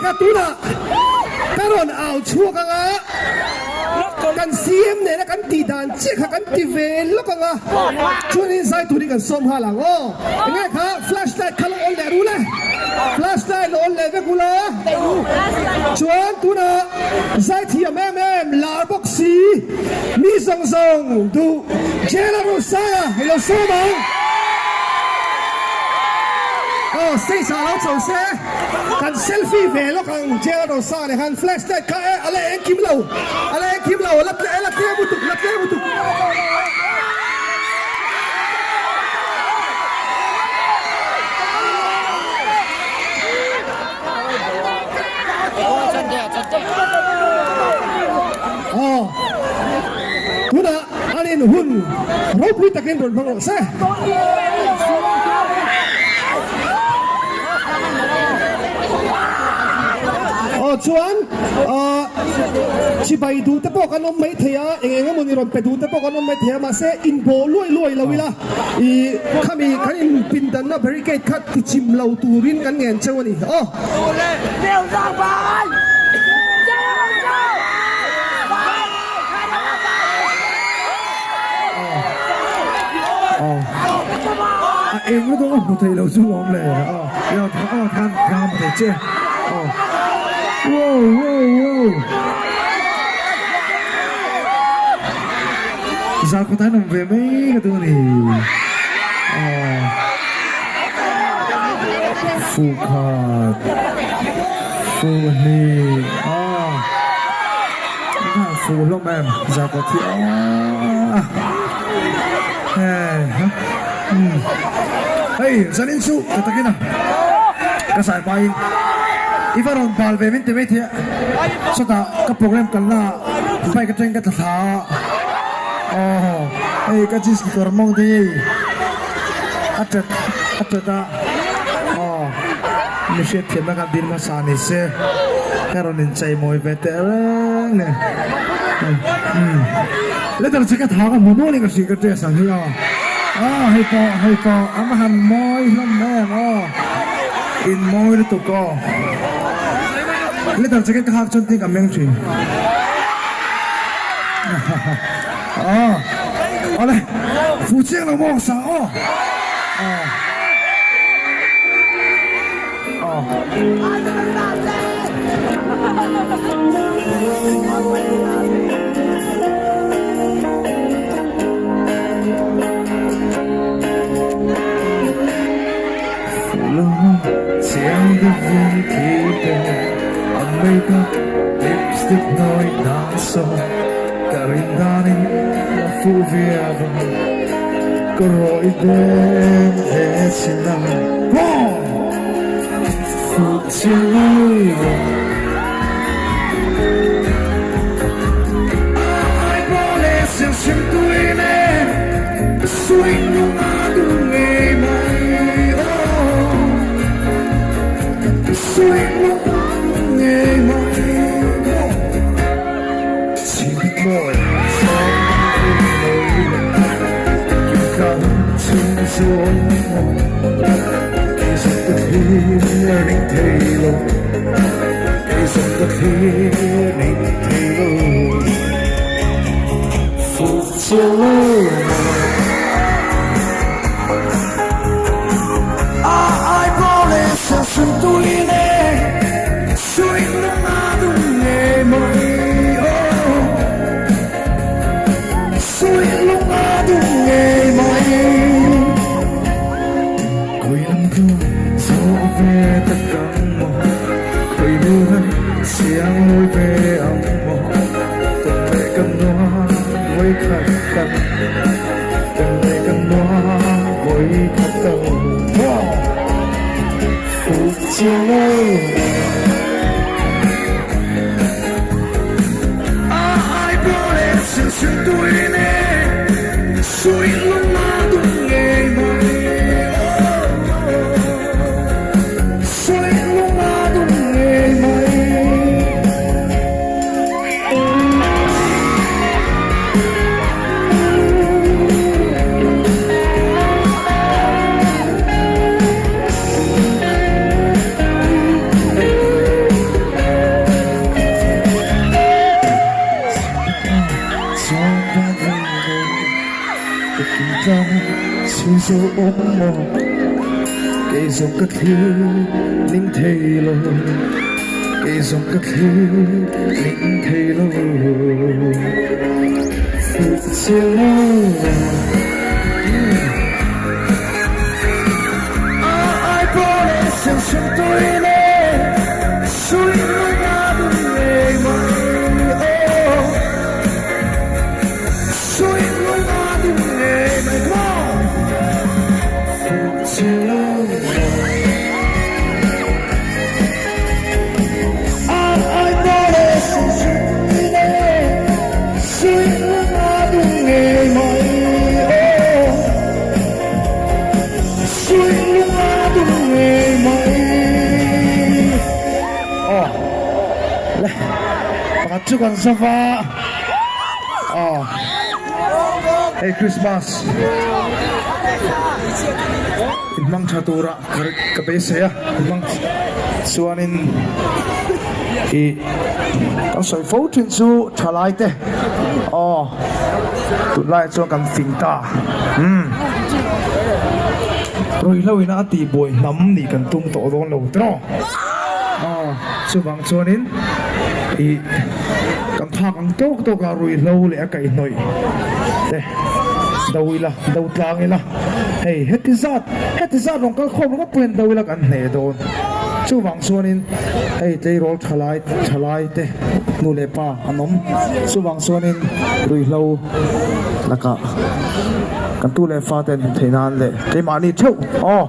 kha tunah ka rawn au chhuak ang a, kan CM nena kan tih dan chiah kha kan ti ve lawk ang a, chuanin zai turin kan sawm nghal ang aw. Enge kha flashlight kha lo on leh ru le, flashlight lo on leh vek ula, chuan tunah zai thiam em em lar bawk si mi zawng zawng duh Jela Rosaya i lo sawm ang. Aw stage ah lo chho se kan selfie ve lawk ang Jela Rosaya leh khan flashlight kha e a la eng kim lo a la eng kim lo a la tlem lutuk la tlem lutuk. Aw, tunah an in hun ropui takin rawn hmang rawh se. Aw chuan chibai duh te pawh kan awm mai thei a, eng eng emawni rawn pe duh te pawh kan awm mai thei a, mahse inbawh luai luai lo ila ih khami kan inpindanna barricade kha tichim lo turin kan ngen cheu a ni. Aw. A eng lutuk a hmu thei lo chu awm le aw aw khan ka hmu thei che aw wow wow wow zarkawt an awm ve mai ka duh a ni aw fuhkhat fuhhnih aw fuh hlawm em zarkawt hi aw Hei zanin chu ka takin a ka zai hmain i va rawn bal ve min ti mai thei a, chutah ka program kalna ah bike atangin ka tla thla a, aw hei ka jeans kekawr mawng te hi a tat a tat a, aw mi hriatthiamna kan dil hmasa ni se ka rawn incheimawi ve teh reng nen. Letter che ka tha ka hmu nual in ka hria ka dress ang hi aw aw hei pawh hei pawh a va han mawi hlawm em aw in mawi lutuk aw letter jacket ka hak chuan tin ka meng thin aw awle fu chiang lo maw sa aw aw aw. zo awm maw Kei zawng ka thlir ning thei lo Kei zawng ka thlir ning thei lo Fuh chiang lo A ai pawh leh siam siam tui le Sui lung a dum ngei mai aw Sui lung a dum ngei mai Come on! Fuh chiang lo A ai pawh leh siam siam tui le Sui lung a dum ngei mai aw Sui lung a dum ngei mai. Aw le pakhat chu kan zau va aw hei Christmas inhmang tha tura ka beisei a inhmang chuanin ih kan sawi fo thin chu thalai te aw tunlaiah chuan kan fing ta umm ruihhlo ina a tihbuai hnam nih kan tum tawh dawn lo tiraw aw chuvang chuanin ih kan phak ang tawk tawk a ruihhlo leh a kaihhnawih te do ila do tlang ila hei heti zat heti zat rawn kal khawm ringawt pawhin do ila kan hneh dawn chuvang chuanin hei tleirawl thalai thalai te nu leh pa an awm chuvang chuanin ruihhlo lakah kan tu leh fa ten theih nan leh keimahni theuh aw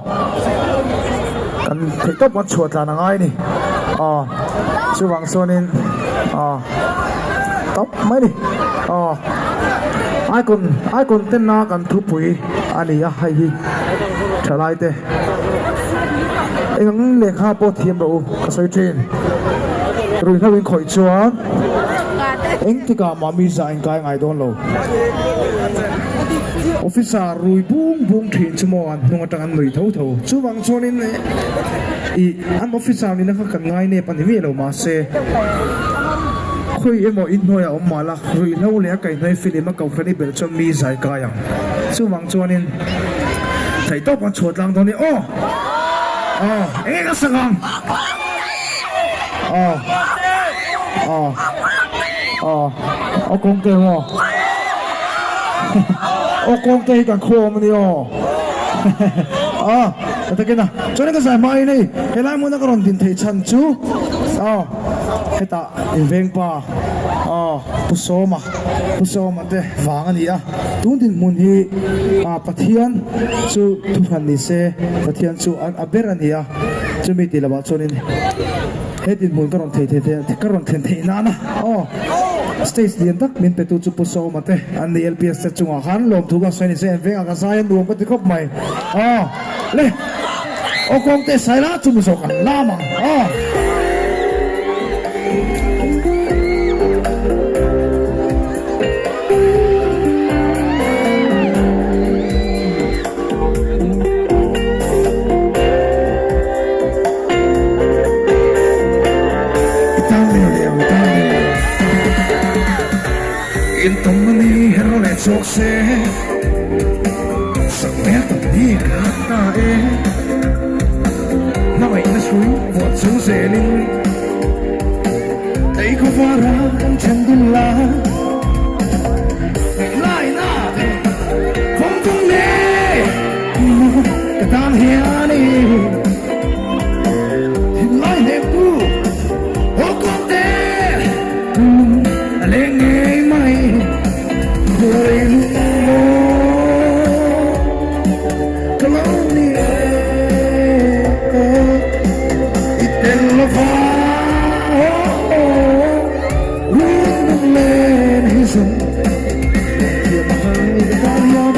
kan theih tawp kan chhuah tlan a ngai a ni aw chuvang chuanin aw tawp mai a ni aw icon icon ten a kan thupui a ni a hei hi thalai te eng lehkha pawh thiam rawh u ka sawi thin ruihhlo in khawih chuan engtikah mah mi zah in kai ngai dawn lo officer rui bung bung thin chu maw an hnung atang an nui tho tho chuvang chuanin ih an officer nihna kha kan ngai nep a ni miah lo mahse khawi emaw inhnuaiah awm mah la ruihhlo leh a kaihhnawih film a kohhran i belh chuan mi zai kai ang chuvang chuanin theih tawp kan chhuah tlang dawn a ni aw aw eng nge ka sak ang aw aw aw aw kawngte maw aw kawngte hi kan khuaawm a ni aw aw ka takin a chuanin ka zai hmain hei helai hmuna ka rawn din theih chhan chu aw hetah invengpa aw Pu Sawma Pu Sawma te vang a ni a tun dinhmun hi ah Pathian chu thuhran ni se Pathian chu a ber a ni a chumi tih lovah chuanin he dinhmun ka rawn thei thei thei ka rawn thlen theih nana aw stage lian tak min pe tu chu Pu Sawma te an ni LPS te chungah khan lawmthu kan sawi ni se an vengah ka zai a nuam ka ti khawp mai aw le aw kawngte saila chumi zawk an lam ang aw. I tan leu leu, i tan leu leu. In tam na ni her leh chawk se, sak hmel tam ni ka hat ta e. Hmangaihna hrui vuah chung zelin, Tlei khawvara kan then dun la. Ngaih laina vawng vawng le, ka tan hian i. Thinlai hnektu haw kawng te lung a leng ngei mai Khuarei lung maw ka lo ni e I tel lova run nung len hi zawng thiam a har ka tan hian.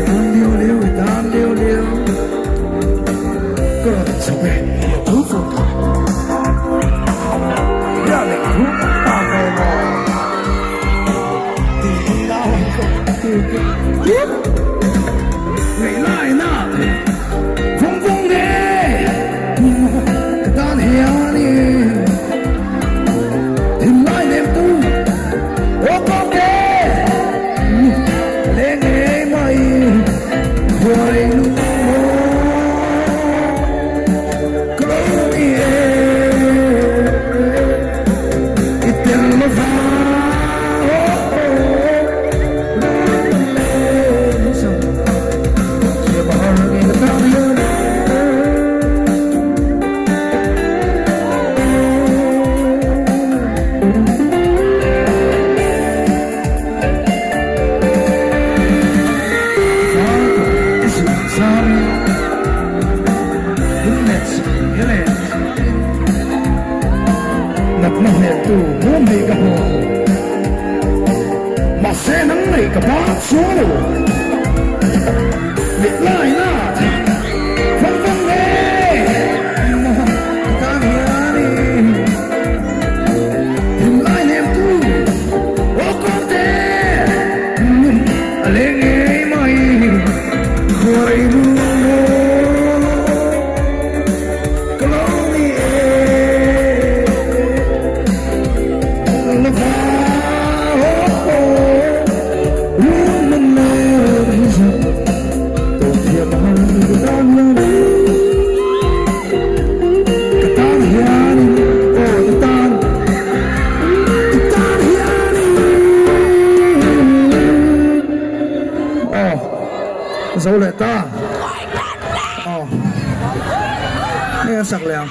Tan liu liu i tan liu liu ka rawn chhawp e thu fur tha ya leh thu ta ve maw ti ila Ngaih lai na vawng vawng nge. Hele Natna hnehtu mum hi ka hmu Mahse nang nei ka ba chuang lo Mit lai na Vang vang le Ka tan hianin Thinlai hnemtu Aw kawngte A leng ngei mai Khuarei nu Ka lo ni e Lova Run man ler hi zat Tawh thiam har ka tan hian Ka tan hianin aw ka tan Ka tan hianin Aw zo leh ta. Aw hei a sak leh ang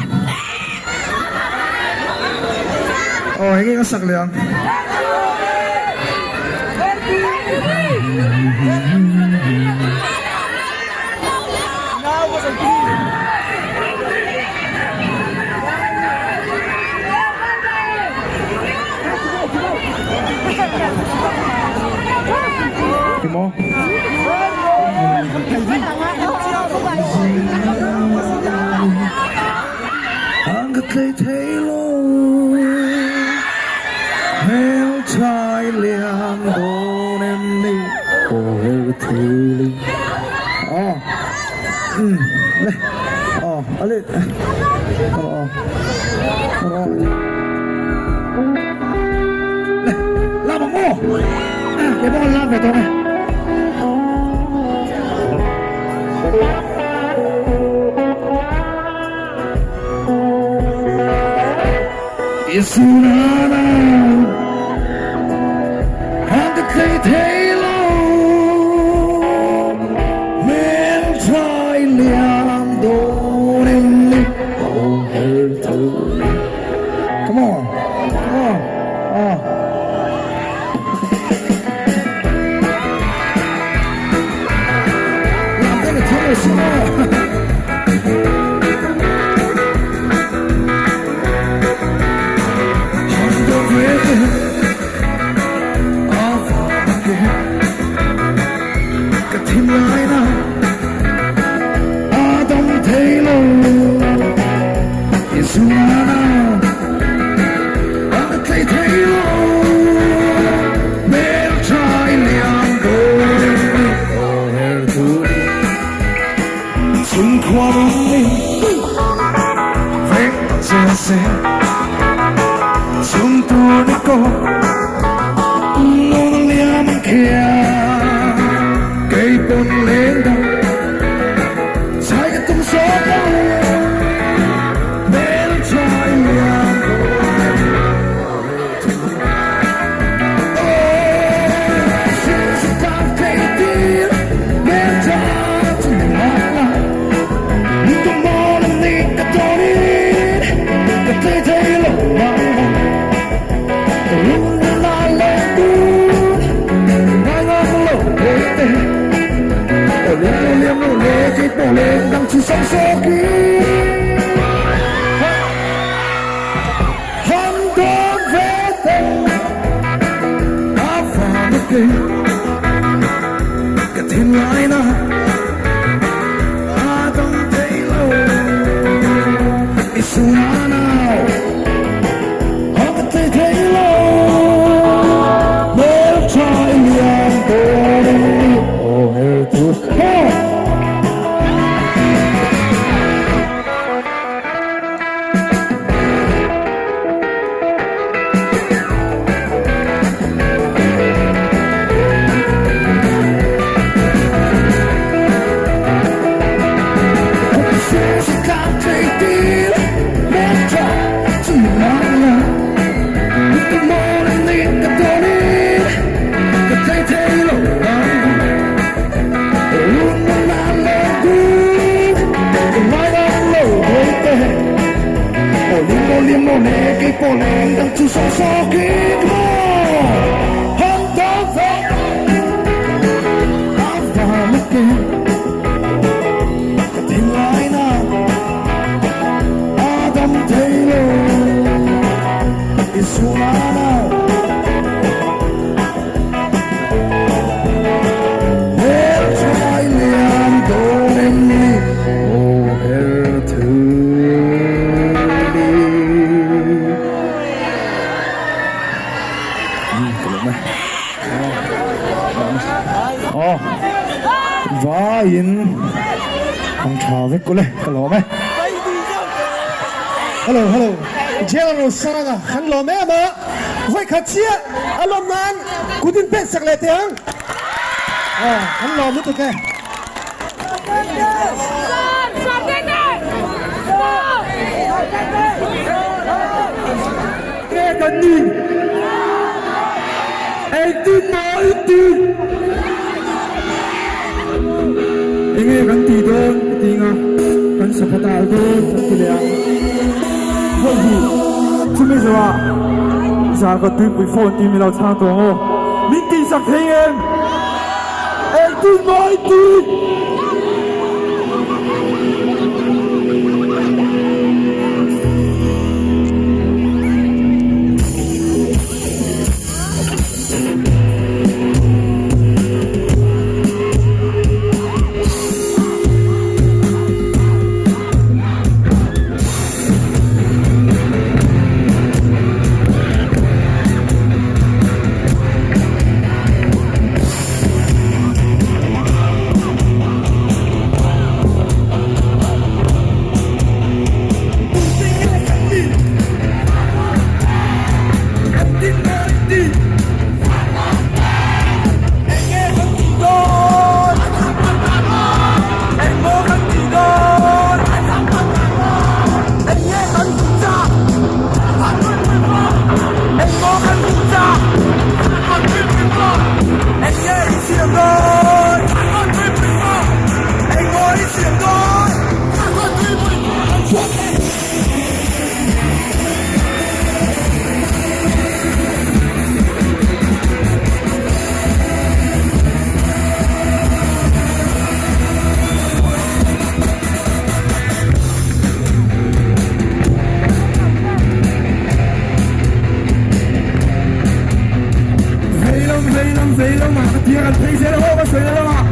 Aw hei a sak leh ang. Emaw. Ang ka tlei thei lo Hmel chai lian dawn em ni Aw her thei li Aw Um le Aw a le Aw aw Aw Le lam ang aw Kei pawh kan lam ve tawh ang e. Isunana Han ka tlei thei lo Hmel thlai liam dawn em ni Aw her tho Come on, come on, ah. Lam te ka thiam lo si maw? Han dawr ve te a vang ke ka thin lai na a dam thei lo i zungana a tlei thei lo hmel tha i liam dawn her tu chungkhua rawng veng zel se chung tur ni ko ngun liam khia kei pawn leng dang sai ka tum so lo hmel tha i liam Han dawn ve te a vang a ke ka thinlai na a dang thei lo i suna nau a ka thei thei lo hmel tha i lian dawn in ni aw her tu kha. kulh e, ka lawm e. Hello, hello. Jail Rosanga kan lawm em a, vawikhat chiah a lawm nan kut in pet sak leh teh ang. Aw, kan lawm lutuk e. Nge kan ni? Engtin maw in ti? Enge kan tih dawn ka ti nga, kan sapatal dawn kan ti leh a. Hei hi chumi zawhah Zarkawt tuipui phone tih min lo chhang tawh ang aw. Min tihsak thei em? Engtin maw in ti? Veilam veilam veilam ah ka tia kan phei zel a aw ka sawi na lamah.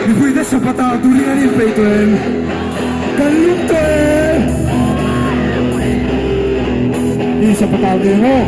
Mipuite sapat ah turin an inpeih tawh em? Kan lum tawh em? I sapat ah ve maw?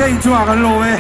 te in chungah kan lawm e.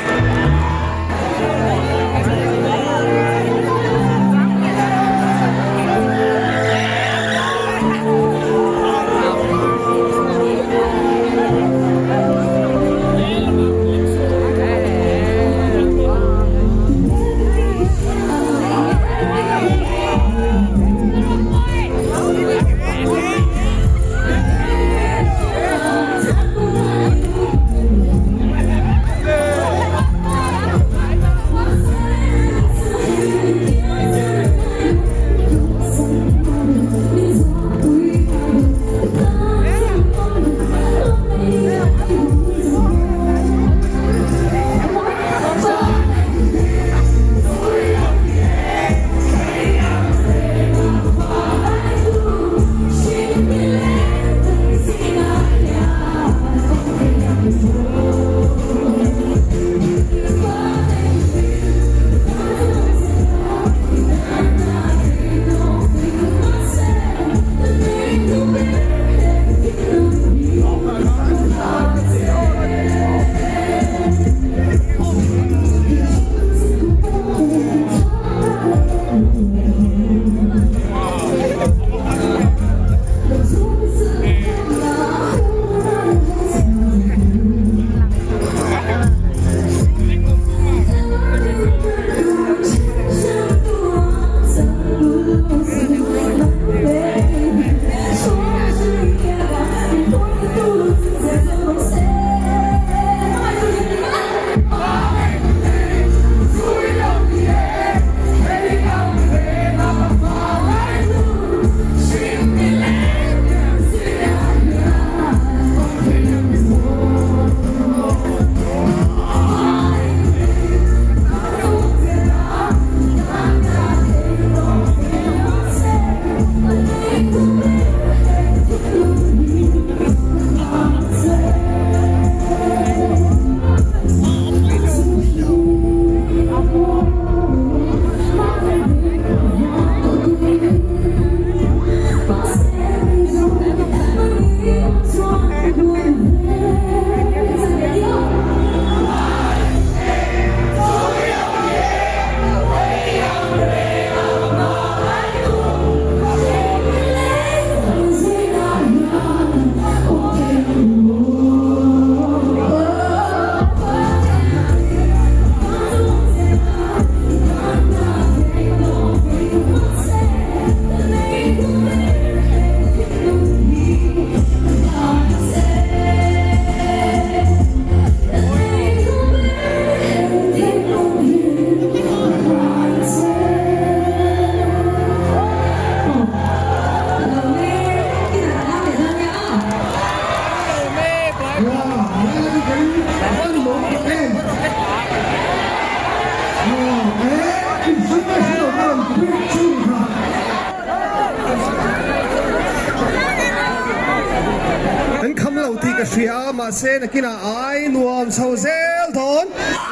Kan kham lo tih ka hria a, mahse nakinah ai nuam chho zel dawn.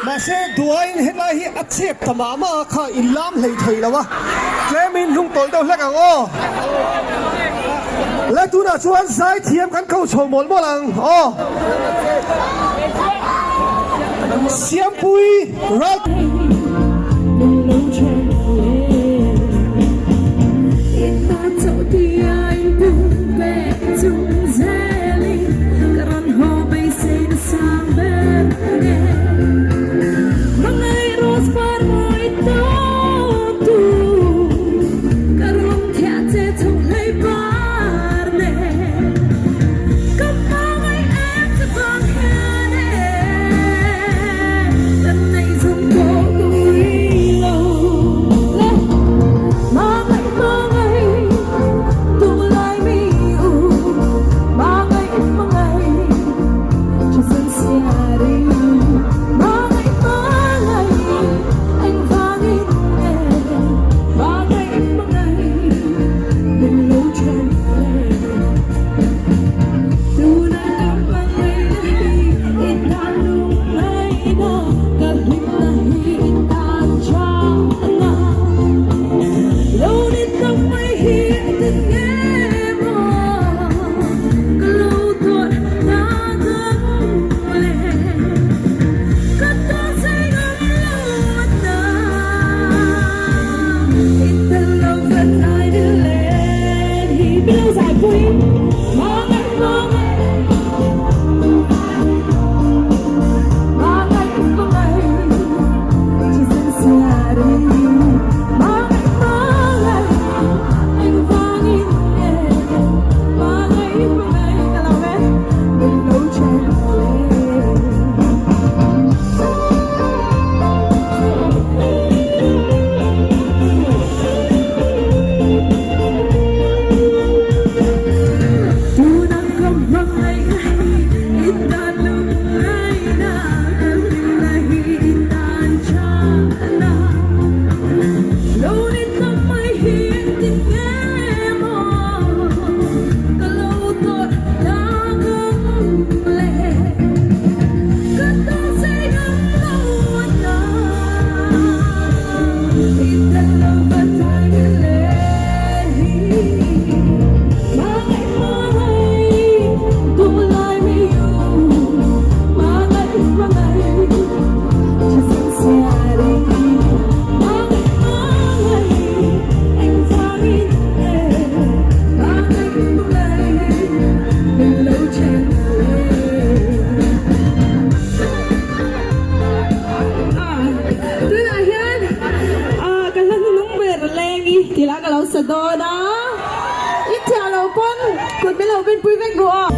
Mahse duaiin helai hi a chep ta mah mah a, kha in lam hlei thei lo a, tlemin hlung tawlh deuh hlek ang aw. Le tunah chuan zaithiam kan ko chho mawlh mawlh ang aw. Siampui ral. Tunah hian ka hla hnung ber lengi tih lah ka lo sa dawn a, i thiah loh pawn kut min lo binpui vek ru aw.